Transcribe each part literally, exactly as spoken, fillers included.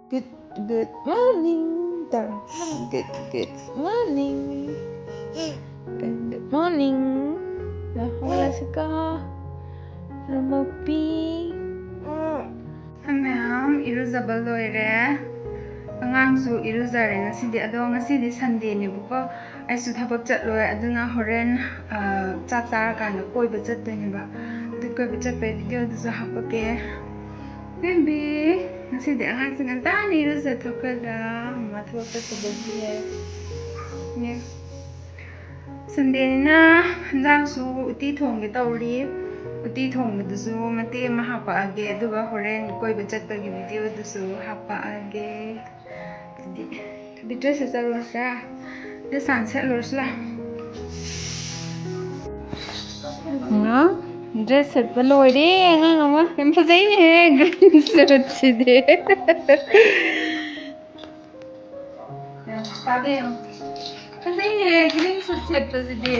Good, good morning ꯇꯧꯔꯣ꯫ Good, good morning. Good morning. ꯍꯧꯒꯠꯂꯁꯤꯀꯣ꯫ ꯔꯨꯃꯣꯛꯄꯤ꯫ ꯃꯌꯥꯝ ꯏꯔꯨꯖꯕ ꯂꯣꯏꯔꯦ꯫ ꯑꯉꯥꯡꯁꯨ ꯏꯔꯨꯖꯔꯦ ꯉꯁꯤꯗꯤ꯫ ꯑꯗꯣ ꯉꯁꯤꯗꯤ ꯁꯟꯗꯦꯅꯦꯕꯀꯣ꯫ ꯑꯩꯁꯨ ꯊꯕꯛ ꯆꯠꯂꯣꯏ꯫ ꯑꯗꯨꯅ ꯍꯣꯔꯦꯟ, ꯑ, ꯆꯥꯛ ꯆꯥꯔꯀꯥꯟꯗ ꯀꯣꯏꯕ ꯆꯠꯇꯣꯏꯅꯦꯕ꯫ ꯑꯗꯨ ꯀꯣꯏꯕ ꯆꯠꯄꯩ ꯚꯤꯗꯤꯑꯣꯗꯨꯁꯨ ꯍꯥꯞꯄꯛꯀꯦ꯫ ꯕꯦꯝꯕꯤ, ꯉꯁꯤꯗꯤ ꯑꯉꯥꯡꯁꯦ ꯉꯟꯇꯥꯅ ꯏꯔꯨꯖꯊꯣꯛꯈ꯭ꯔꯒ ꯃꯃꯥ ꯊꯕꯛ ꯆꯠꯀꯗꯧꯔꯤ꯫ ꯁꯟꯗꯦꯅꯤꯅ ꯍꯟꯖꯥꯡꯁꯨ ꯎꯇꯤ ꯊꯣꯡꯒꯦ ꯇꯧꯔꯤ꯫ ꯎꯇꯤ ꯊꯣꯡꯕꯗꯨꯁꯨ ꯃꯇꯦꯛ ꯑꯃ ꯍꯥꯞꯄꯛꯑꯒꯦ, ꯑꯗꯨꯒ ꯍꯣꯔꯦꯟ ꯀꯣꯏꯕ ꯆꯠꯄꯒꯤ ꯚꯤꯗꯤꯑꯣꯗꯨꯁꯨ ꯍꯥꯞꯄꯛꯑꯒꯦ꯫ ꯑꯗꯨꯗꯤ, ꯑꯗꯨꯗꯤ ꯗ꯭ꯔꯦꯁꯁꯦ ꯆꯠꯂꯨꯔꯁꯤꯔꯥ? ꯗ꯭ꯔꯦꯁ ꯍꯥꯟꯅ ꯁꯦꯠꯂꯨꯔꯁꯤ ꯂꯥꯎ꯫ ꯉꯥ, ꯗ꯭ꯔꯦꯁ ꯁꯦꯠꯄ ꯂꯣꯏꯔꯦ ꯑꯉꯥꯡ ꯑꯃ꯫ ꯌꯥꯝ ꯐꯖꯩꯍꯦ, ꯒ꯭ꯔꯤꯟ ꯁꯨꯠꯁꯤꯗꯤ꯫ ꯌꯥꯝ ꯆꯥꯗꯦ ꯌꯥꯝ꯫ ꯐꯖꯩꯍꯦ, ꯒ꯭ꯔꯤꯟ ꯁꯨꯠ ꯁꯦꯠꯄꯁꯤꯗꯤ꯫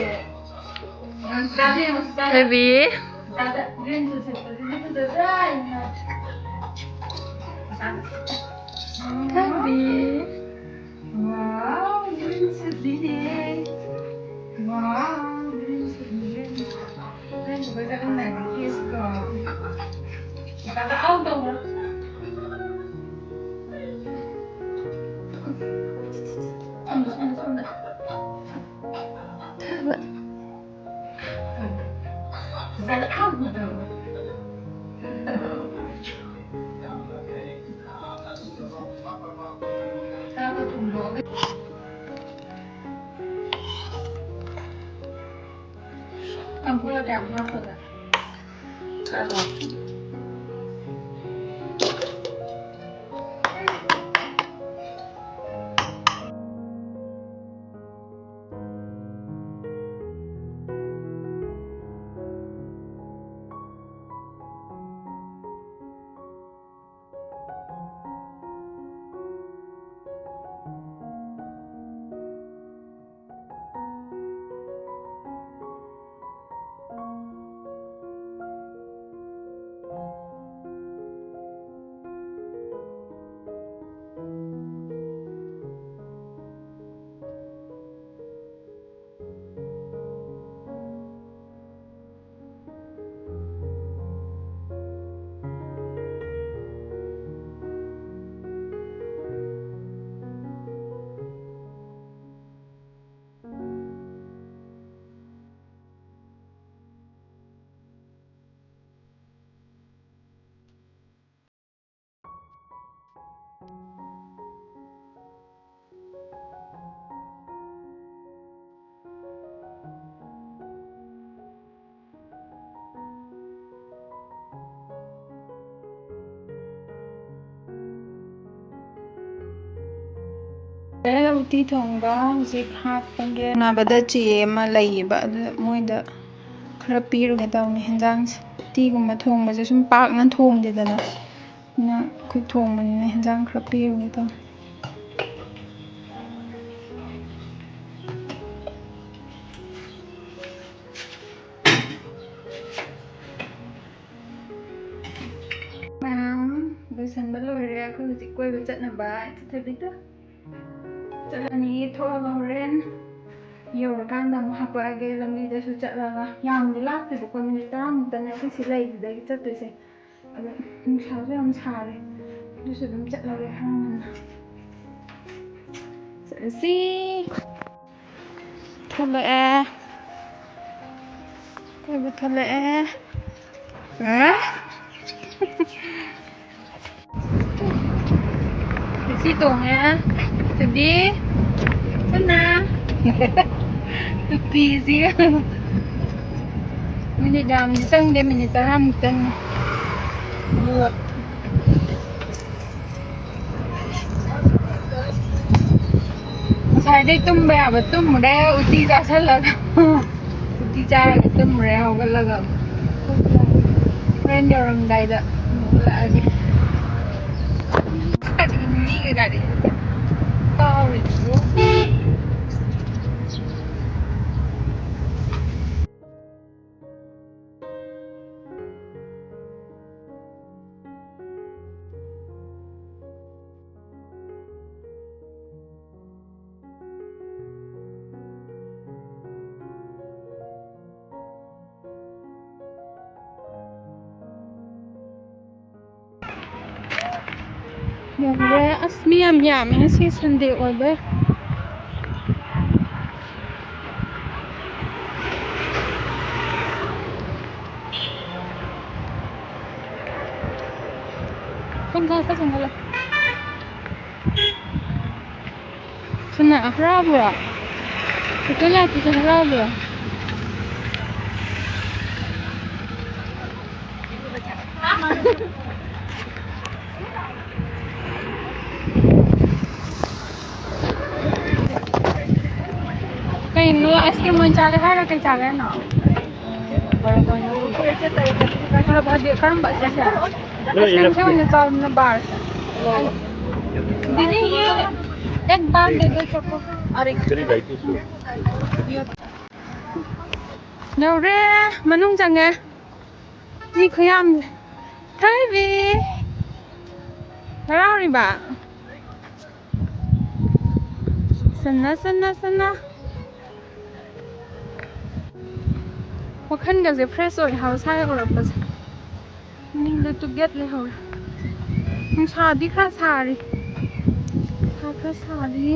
ꯌꯥꯝ ꯆꯥꯗꯦ ꯌꯥꯝ ꯆꯥꯗꯦ꯫ ꯕꯦꯕꯤ꯫ ꯆꯥꯗꯦ, ꯒ꯭ꯔꯤꯟ ꯁꯨꯠ ꯁꯦꯠꯄꯁꯤꯗꯤ ꯐꯖꯗ꯭ꯔꯥ? ꯕꯦꯕꯤ꯫ Wow, green ꯁꯨꯠꯅꯤꯅꯦ꯫ Wow, green ꯁꯨꯠꯅꯤꯅꯦ꯫ ꯅꯪ ꯀꯣꯏ ꯆꯠꯂꯝꯗꯥꯏꯗ ꯀꯦꯁꯤꯀꯣ꯫ ꯀꯀꯥꯗ ꯑꯥꯎ ꯇꯧꯔꯣ꯫ ꯁꯣꯝꯗ, ꯁꯣꯝꯗ, ꯁꯣꯝꯗ꯫ ꯑꯩꯅ ꯎꯇꯤ ꯊꯣꯡꯕ ꯍꯧꯖꯤꯛ ꯍꯥꯞꯄꯒꯦ꯫ ꯏꯃꯥꯟꯅꯕꯗ ꯆꯦ ꯑꯃ ꯂꯩꯌꯦꯕ, ꯑꯗꯨ ꯃꯣꯏꯗ ꯈꯔ ꯄꯤꯔꯨꯒꯦ ꯇꯧꯅꯤ꯫ ꯍꯦꯟꯖꯥꯡꯁꯦ, ꯎꯇꯤꯒꯨꯝꯕ ꯊꯣꯡꯕꯁꯦ ꯁꯨꯝ ꯄꯥꯛꯅ ꯊꯣꯡꯗꯦꯗꯅ, ꯑꯗꯨꯅ ꯑꯩꯈꯣꯏ ꯊꯣꯡꯕꯅꯤꯅ ꯍꯦꯟꯖꯥꯡ ꯈꯔ ꯄꯤꯔꯨꯒꯦ ꯇꯧꯅꯤ꯫ ꯃꯌꯥꯝ ꯂꯣꯏꯁꯟꯕ ꯂꯣꯏꯔꯦ꯫ ꯑꯩꯈꯣꯏ ꯍꯧꯖꯤꯛ ꯀꯣꯏꯕ ꯆꯠꯅꯕ ꯆꯠꯊꯕꯤꯗ ꯆꯠꯂꯅꯤ꯫ ꯊꯣꯛꯑꯒ ꯍꯣꯔꯦꯟ ꯌꯧꯔꯀꯥꯟꯗ ꯑꯃꯨꯛ ꯍꯥꯄꯛꯑꯒꯦ꯫ ꯂꯝꯕꯤꯗꯁꯨ ꯆꯠꯂꯒ, ꯌꯥꯝꯗꯤ ꯂꯥꯞꯇꯦꯕꯀꯣ, ꯃꯤꯅꯤꯠ ꯇꯔꯥꯃꯨꯛꯇꯅꯦ ꯑꯩꯈꯣꯏ ꯁꯤ ꯂꯩꯕꯗꯒꯤ ꯆꯠꯇꯣꯏꯁꯦ꯫ ꯑꯗꯣ ꯅꯨꯡꯁꯥꯁꯨ ꯌꯥꯝ ꯁꯥꯔꯦ, ꯑꯗꯨꯁꯨ ꯑꯗꯨꯝ ꯆꯠꯂꯒꯦ ꯈꯔ ꯉꯟꯅ꯫ ꯆꯠꯂꯁꯤ꯫ ꯊꯣꯛꯂꯛꯑꯦ꯫ ꯀꯣꯏꯕ ꯊꯣꯛꯂꯛꯑꯦ꯫ ꯑ? ꯁꯤ ꯇꯣꯡꯉꯦ꯫ ꯑꯗꯨꯗꯤ ꯄꯨꯟꯅ ꯅꯨꯄꯤꯁꯤꯒ ꯃꯤꯅꯤꯠ ꯌꯥꯝꯗꯤ ꯆꯪꯗꯦ, ꯃꯤꯅꯤꯠ ꯇꯔꯥꯃꯨꯛꯇꯪꯅꯤ꯫ ꯑꯗꯨꯒ ꯉꯁꯥꯏꯗꯩ ꯇꯨꯝꯕ ꯌꯥꯕ ꯇꯨꯝꯃꯨꯔꯦ, ꯎꯇꯤ ꯆꯥꯁꯜꯂꯒ꯫ ꯎꯇꯤ ꯆꯥꯔꯒ ꯇꯨꯝꯃꯨꯔꯦ, ꯍꯧꯒꯠꯂꯒ꯫ ꯍꯣꯔꯦꯟ ꯌꯧꯔꯝꯗꯥꯏꯗ ꯍꯧꯒꯠꯂꯛꯑꯒꯦ꯫ ꯃꯤꯒ ꯒꯥꯔꯤ ꯀꯥꯎꯔꯤꯗꯨꯕꯨ꯫ ꯌꯧꯔꯦ꯫ ꯑꯁ, ꯃꯤ ꯌꯥꯝ ꯌꯥꯝꯃꯦ ꯉꯁꯤ ꯁꯟꯗꯦ ꯑꯣꯏꯕꯩ꯫ ꯁꯣꯝꯗ ꯈꯔ ꯆꯪꯉꯛꯑꯣ꯫ ꯁꯅꯥ ꯍꯔꯥꯎꯕ꯭ꯔꯣ? ꯐꯣꯇꯣ ꯂꯥꯛꯄꯁꯦ ꯍꯔꯥꯎꯕ꯭ꯔꯣ? ꯀꯩꯅꯣ, ꯑꯥꯏꯁ ꯀ꯭ꯔꯤꯝ ꯑꯣꯏꯅ ꯆꯥꯒꯦ ꯍꯥꯏꯔꯣ? ꯀꯩ ꯆꯥꯒꯦ ꯍꯥꯏꯅꯣ? ꯀꯔꯝꯕ ꯆꯥꯁꯦ? ꯑꯥꯏꯁ ꯀ꯭ꯔꯤꯝꯁꯦ ꯑꯣꯏꯅ ꯆꯥꯎꯅ ꯕꯥꯔ꯫ ꯗꯤꯗꯤ, ꯌꯦ ꯑꯦꯛ ꯕꯥꯔ ꯗꯦ ꯗꯣ ꯆꯣꯀꯣ꯫ ꯌꯧꯔꯦ, ꯃꯅꯨꯡ ꯆꯪꯉꯦ꯫ ꯃꯤ ꯈꯨꯌꯥꯝꯁꯦ꯫ ꯊꯣꯏꯕꯤ! ꯍꯔꯥꯎꯔꯤꯕ? ꯁꯟꯅ, ꯁꯟꯅ, ꯁꯟꯅ꯫ ꯋꯥꯈꯜꯒꯁꯦ ꯐ꯭ꯔꯦꯁ ꯑꯣꯏ ꯍꯥꯏꯕ ꯁ꯭ꯋꯥꯏ ꯎꯔꯛꯄꯁꯦ꯫ ꯃꯅꯤꯡꯗ ꯇꯨꯒꯦꯠ ꯂꯩꯍꯧꯔꯦ꯫ ꯅꯨꯡꯁꯥꯗꯤ ꯈꯔ ꯁꯥꯔꯤ꯫ ꯅꯨꯡꯁꯥ ꯈꯔ ꯁꯥꯔꯤ꯫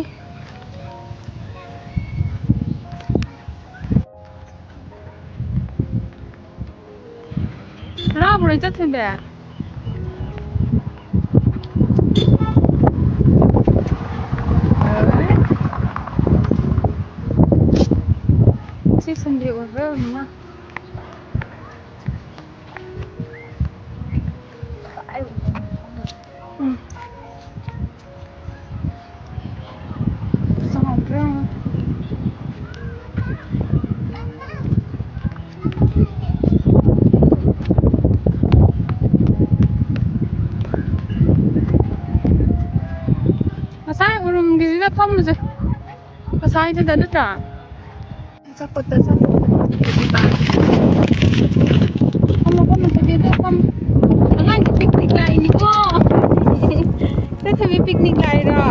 ꯍꯔꯥꯎꯕ꯭ꯔꯣ ꯏꯆꯟ ꯊꯣꯏꯕꯤ? ꯉꯁꯤ ꯁꯟꯗꯦ ꯑꯣꯏꯕ ꯑꯣꯏꯔꯝꯅꯤꯅ꯫ ꯎꯝ꯫ ꯆꯥꯎꯗ꯭ꯔꯥ ꯌꯦꯡꯉꯣ꯫ ꯉꯁꯥꯏ ꯎꯔꯨꯝꯒꯤꯁꯤꯗ ꯐꯝꯃꯨꯁꯦ꯫ ꯉꯁꯥꯏꯗꯨꯗ ꯅꯠꯇ꯭ꯔꯥ? ꯑꯆꯥꯄꯣꯠꯇ, ꯑꯆꯥꯄꯣꯠꯇ꯫ ꯐꯝꯃꯣ, ꯐꯝꯃꯣ, ꯊꯣꯏꯕꯤ, ꯑꯗꯨ ꯐꯝꯃꯣ꯫ ꯑꯉꯥꯡꯒꯤ ꯄꯤꯛꯅꯤꯛ ꯂꯥꯛꯏꯅꯤꯀꯣ꯫ ꯏꯆꯟ ꯊꯣꯏꯕꯤ ꯄꯤꯛꯅꯤꯛ ꯂꯥꯛꯏꯔꯣ?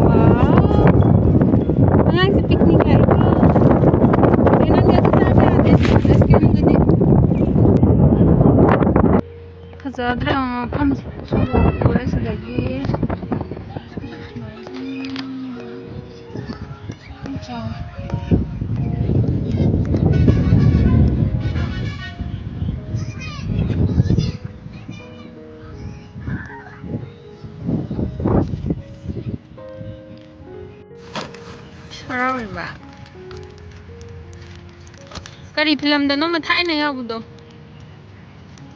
ꯋꯥꯎ꯫ ꯑꯉꯥꯡꯁꯦ ꯄꯤꯛꯅꯤꯛ ꯂꯥꯛꯏꯀꯣ꯫ ꯑꯦ, ꯅꯪꯗꯤ ꯑꯗꯨ ꯆꯥꯕ ꯌꯥꯗꯦ, ꯑꯥꯏꯁ ꯀ꯭ꯔꯤꯝꯗꯨꯗꯤ꯫ ꯐꯖꯗ꯭ꯔꯦ ꯃꯐꯝꯁꯦ꯫ ꯁꯤꯗꯒꯤ꯫ ꯍꯔꯥꯎꯔꯤꯕ? ꯀꯔꯤ ꯐꯤꯂꯝꯗꯅꯣ ꯊꯥꯏꯅ ꯌꯥꯎꯕꯗꯣ?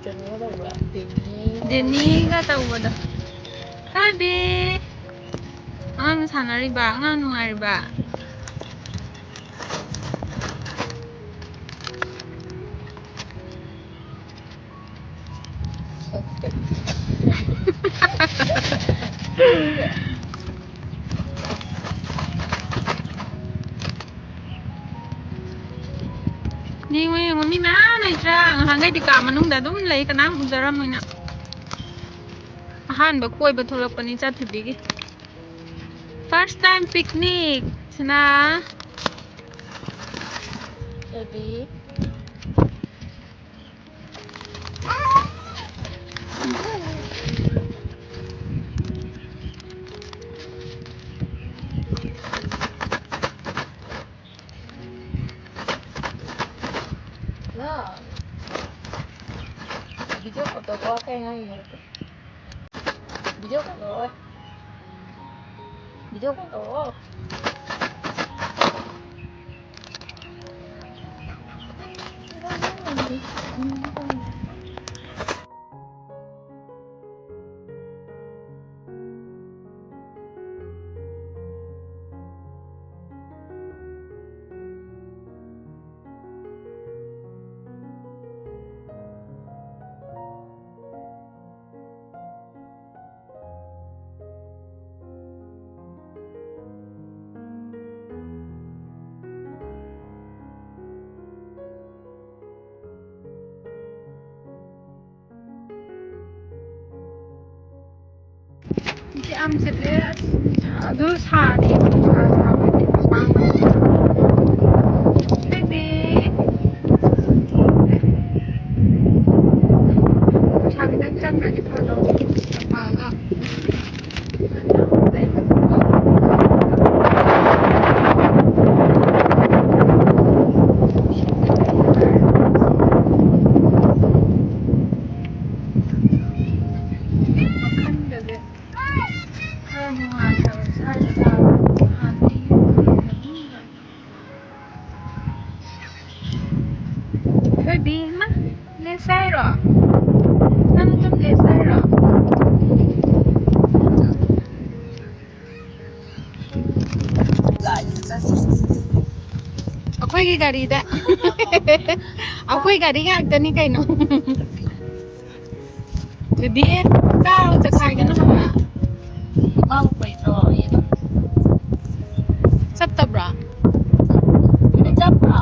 ꯀꯩꯅꯣꯒ ꯇꯧꯕ꯭ꯔꯥ? ꯗꯦꯅꯤ꯫ ꯗꯦꯅꯤꯒ ꯇꯧꯕꯗꯣ꯫ ꯊꯣꯏꯕꯤ! ꯑꯉꯥꯡ ꯁꯥꯟꯅꯔꯤꯕ? ꯑꯉꯥꯡ ꯅꯨꯡꯉꯥꯏꯔꯤꯕ? ꯌꯦꯡꯉꯣ, ꯌꯦꯡꯉꯣ, ꯃꯤ ꯃꯌꯥꯝ ꯂꯩꯇ꯭ꯔꯥ? ꯉꯍꯥꯟꯈꯩꯗꯤ ꯀꯥ ꯃꯅꯨꯡꯗ ꯑꯗꯨꯝ ꯂꯩ, ꯀꯅꯥꯝ ꯎꯖꯔꯝꯃꯣꯏꯅ꯫ ꯑꯍꯥꯟꯕ ꯀꯣꯏꯕ ꯊꯣꯛꯂꯛꯄꯅꯤ ꯆꯥꯊꯕꯤꯒꯤ꯫ First time picnic, ꯁꯅꯥ꯫ Baby. ꯅ video call ꯇꯧꯔꯛꯑꯣ, ꯀꯩ ꯉꯥꯡꯉꯤꯅꯣ? Video call ꯇꯧꯔꯛꯑꯣ꯫ Video call ꯇꯧꯔꯛꯑꯣ꯫ ꯌꯥꯝ ꯆꯤꯜꯂꯦ꯫ ꯑꯁ, ꯑꯗꯨ ꯁꯥꯔꯗꯤ ꯅꯨꯡꯁꯥ ꯁꯥꯕꯗꯤ ꯈꯥꯡꯕ ꯉꯝꯗꯦ꯫ Baby꯫ ꯄꯩꯁꯥ ꯈꯤꯇꯪ ꯆꯪꯈ꯭ꯔꯗꯤ ꯐꯗꯧꯅꯤ꯫ ꯃꯄꯥꯟꯗ꯫ ꯋꯥꯈꯜꯒꯁꯦ ꯈꯔ ꯅꯨꯡꯉꯥꯏꯇꯕ ꯁ꯭ꯋꯥꯏꯗ ꯇꯥꯕ꯫ ꯍꯥꯟꯅꯗꯤ ꯌꯨꯝꯗ ꯑꯗꯨꯝ ꯂꯩ꯫ ꯊꯣꯏꯕꯤ, ꯏꯃꯥ, ꯂꯦꯁ ꯍꯥꯏꯔꯣ? ꯅꯪ ꯑꯗꯨꯝ ꯂꯦꯁ ꯍꯥꯏꯔꯣ? ꯑꯩꯈꯣꯏꯒꯤ ꯒꯥꯔꯤꯗ꯫ ꯑꯩꯈꯣꯏ ꯒꯥꯔꯤ ꯉꯥꯛꯇꯅꯤ ꯀꯩꯅꯣ꯫ ꯑꯗꯨꯗꯤ ꯀꯥꯔꯣ ꯆꯠꯈꯥꯏꯒꯅꯣ ꯍꯥꯏꯕ꯫ ꯏꯃꯥ ꯎꯕꯩꯗꯣ ꯑꯩꯅ ꯆꯠꯇꯕ꯭ꯔꯥ? ꯆꯠꯄ꯭ꯔꯥ?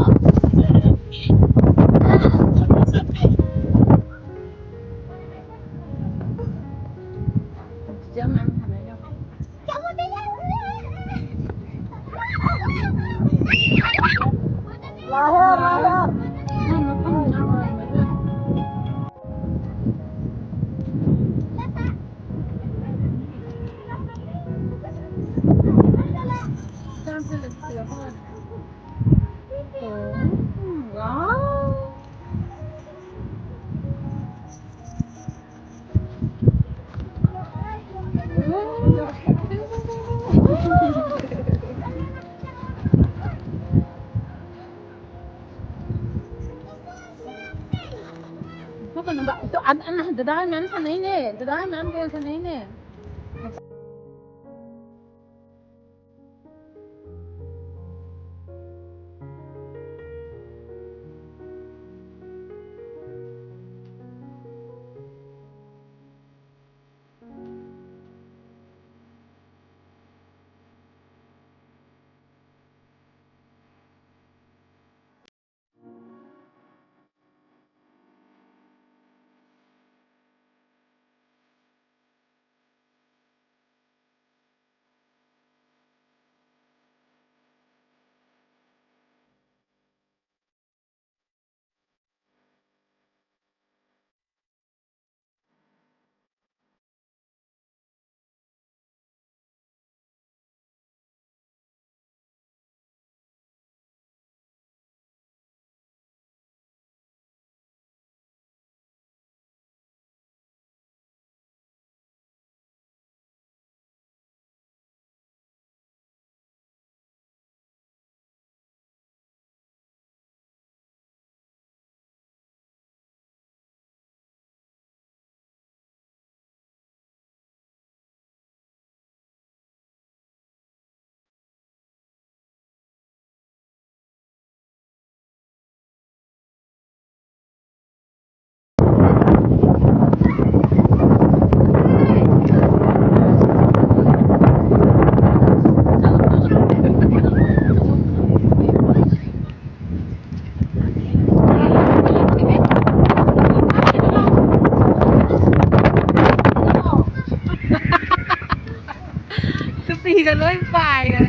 ꯀꯩꯅꯣ ꯗꯗꯥ ꯃꯌꯥꯝ ꯁꯥꯟꯅꯩꯅꯦ, ꯗꯗꯥ ꯃꯌꯥꯝ ꯕꯣꯜ ꯁꯥꯟꯅꯩꯅꯦ꯫ ꯇꯨꯄꯤꯒ ꯂꯣꯏ ꯄꯥꯏꯈ꯭ꯔꯦ꯫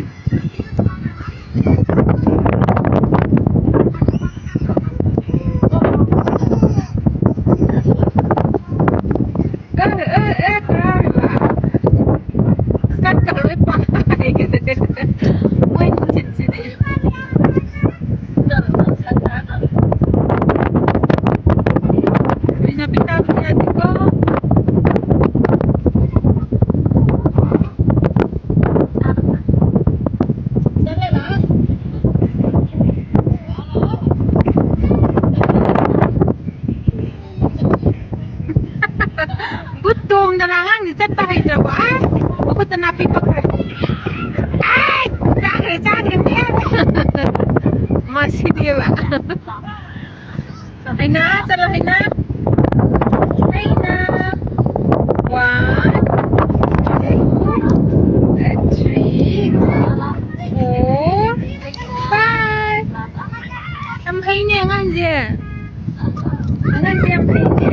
ꯅꯥꯄꯤ ꯄꯛꯈ꯭ꯔꯦ꯫ ꯑꯥꯏ! ꯆꯥꯈ꯭ꯔꯦ, ꯆꯥꯈ꯭ꯔꯦ, ꯃꯌꯥꯝ꯫ ꯃꯁꯤꯗꯤꯕ꯫ ꯍꯩꯅꯥ, ꯆꯠꯂꯣ, ꯍꯩꯅꯥ꯫ ꯍꯩꯅꯥ꯫ One, two, three, four, five. ꯌꯥꯝ ꯍꯩꯅꯦ ꯑꯉꯥꯡꯁꯦ꯫ ꯑꯉꯥꯡꯁꯦ ꯌꯥꯝ ꯐꯩꯅꯦ꯫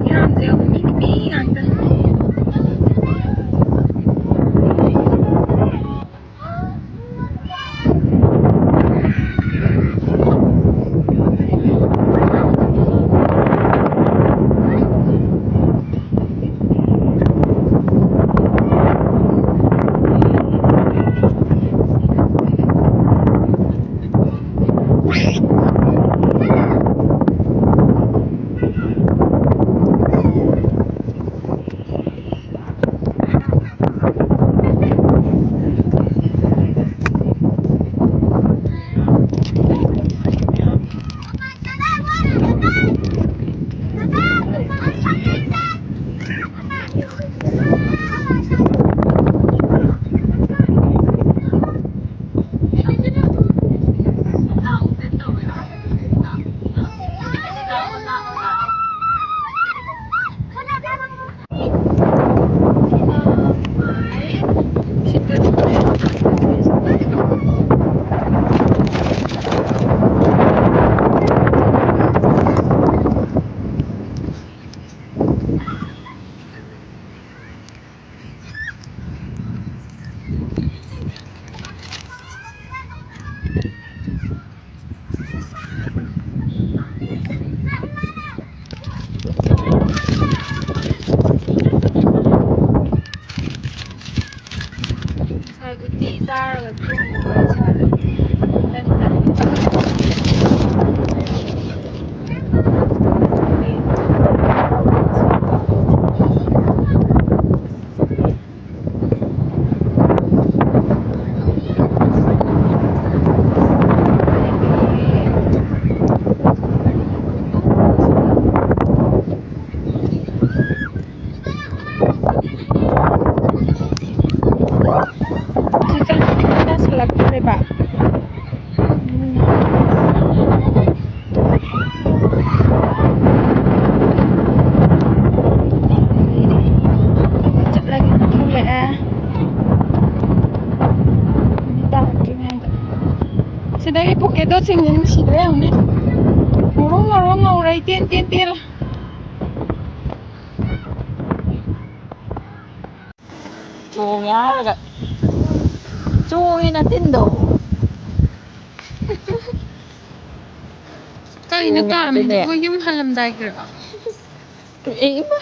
ꯌꯥꯝꯁꯦ ꯃꯤ ꯃꯤ ꯉꯥꯛꯇ꯫ ꯉꯁꯥꯏ ꯎꯇꯤ ꯆꯥꯔꯒ ꯇꯨꯝꯃꯨꯕ ꯏꯁꯥꯗ ꯈꯤꯇꯪ ꯇꯥꯏ꯫ ꯁꯤꯗꯒꯤ ꯄꯣꯀꯦꯠꯇꯣ ꯆꯤꯡꯉꯦ, ꯅꯨꯡꯁꯤꯗ꯭ꯔꯥ ꯌꯦꯡꯉꯨꯅꯦ꯫ ꯉꯧꯔꯣꯛ ꯉꯧꯔꯣꯛ ꯉꯧꯔ ꯏꯇꯦꯟ ꯇꯦꯟ ꯇꯦꯜꯂ꯫ ꯆꯣꯡꯉꯦ ꯍꯥꯏꯔꯒ ꯆꯣꯡꯉꯦ ꯅꯇꯤꯟꯗꯣ꯫ ꯀꯩꯅꯣ ꯆꯣꯡꯉꯦ ꯇꯥꯔꯝꯃꯤꯗꯨꯕꯨ ꯑꯗꯨꯅꯦ꯫ ꯌꯨꯝ ꯍꯜꯂꯝꯗꯥꯏꯒꯤꯔꯣ? ꯑꯦ, ꯏꯃꯥ꯫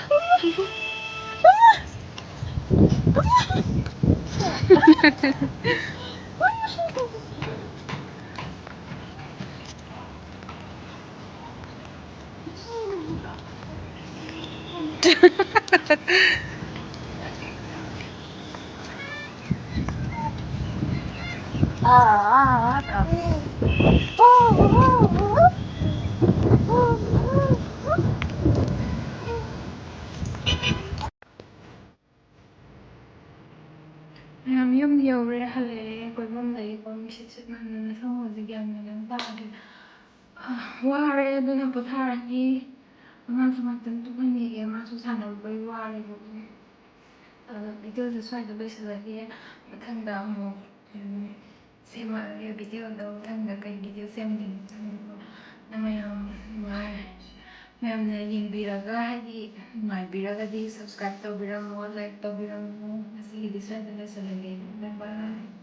ꯃꯌꯥꯝ ꯌꯨꯝ ꯌꯧꯔꯦ, ꯍꯜꯂꯛꯑꯦ꯫ ꯀꯣꯏꯐꯝ ꯂꯩꯀꯣ, ꯅꯨꯡꯁꯤꯠ ꯁꯤꯠꯃꯟꯗꯅ ꯁꯣꯝ ꯍꯧꯖꯤꯛ ꯒ꯭ꯌꯥꯟ ꯃꯦꯟ ꯑꯃ ꯇꯥꯗꯦ꯫ ꯑ, ꯋꯥꯔꯦ, ꯑꯗꯨꯅ ꯄꯣꯊꯥꯔꯅꯤ꯫ ꯑꯉꯥꯡꯁꯨ ꯉꯥꯛꯇꯪ ꯇꯨꯝꯍꯟꯈꯤꯒꯦ, ꯃꯥꯁꯨ ꯁꯥꯟꯅꯕꯩ ꯋꯥꯔꯦꯕꯀꯣ꯫ ꯑꯗꯣ ꯚꯤꯗꯤꯑꯣꯁꯦ ꯁ꯭ꯋꯥꯏꯗ ꯂꯣꯏꯁꯤꯜꯂꯒꯦ꯫ ꯃꯊꯪꯗ ꯑꯃꯨꯛ, ꯎꯝ, ꯁꯦꯝꯃꯛꯑꯒꯦ ꯚꯤꯗꯤꯑꯣꯗꯣ꯫ ꯃꯊꯪꯗ ꯀꯩ ꯚꯤꯗꯤꯑꯣ ꯁꯦꯝꯗꯣꯏꯅꯣ ꯈꯪꯗꯦꯀꯣ꯫ ꯅꯪ ꯃꯌꯥꯝ ꯅꯨꯡꯉꯥꯏ-, ꯃꯌꯥꯝꯅ ꯌꯦꯡꯕꯤꯔꯒ, ꯍꯥꯏꯗꯤ, ꯅꯨꯡꯉꯥꯏꯕꯤꯔꯒꯗꯤ subscribe ꯇꯧꯕꯤꯔꯝꯃꯣ, like ꯇꯧꯕꯤꯔꯝꯃꯣ꯫ ꯉꯁꯤꯒꯤꯗꯤ ꯁ꯭ꯋꯥꯏꯗ ꯂꯣꯏꯁꯤꯜꯂꯒꯦ꯫ Bye bye꯫